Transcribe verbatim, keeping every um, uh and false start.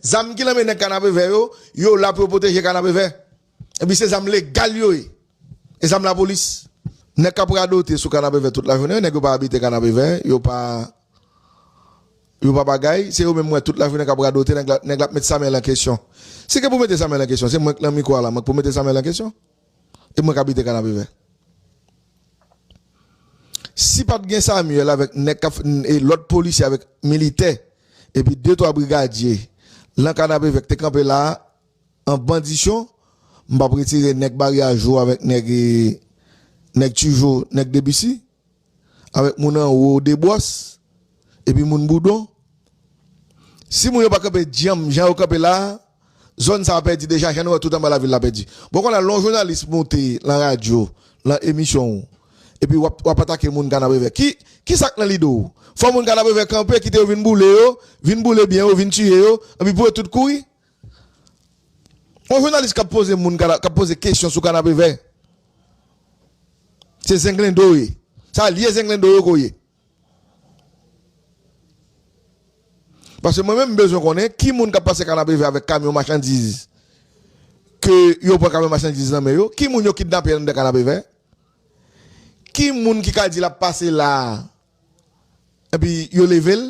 Zam ki nan men nèg Kanapevè yo, yo la pou yo pwoteje Kanapevè. Epi se zam legal yo ye. E zam lapolis. Nèg k ap radote sou Kanapevè tout lajounen, nèg yo pa abite Kanapevè, yo pa, yo pa bagay, se yo menm m wè tout lajounen k ap radote, nèg la, nèg la ap met Samuel an kesyon. Si gen pou mete Samuel an kesyon, se mwen k nan mikwo a la, mwen k pou mete Samuel an kesyon. E mwen k abite Kanapevè. Si pa t gen Samuel avèk nèg k ap, e lòt polisye avèk militè, epi de twa brigadye lan Kanapevè k te kanpe la a, an bandisyon, m p ap retire nèg Baryaj Wo avèk nèg, e, nèg Tijo, nèg Debisi, avèk moun anwo Debwòs, epi moun Boudon. Si moun yo pa kanpe djanm, jan yo kanpe la a, zòn sa a pèdi deja, jan nou wè tout anba lavil la pèdi. Bon, kounye a, lè yon jounalis monte lan radyo, lan emisyon w, epi w ap, w ap atake moun Kanapevè. Ki, ki sa k nan lide w? Fò moun Kanapevè kanpe, kite yo vin boule yo, vin boule byen yo, vin tiye yo, epi pou yo tout kouri? Yon jounalis k ap poze moun, Kana-, k ap poze kesyon sou Kanapevè, se zenglendo w ye. Sa l ye, zenglendo yo ke w ye. Paske mwen menm, m bezwen konnen ki moun k ap pase Kanapevè avèk kamyon machandiz, ke yo pran kamyon machandiz nan men yo, ki moun yo kidnape anndan Kanapevè, ki moun ki ka di l ap pase la a, epi yo leve l,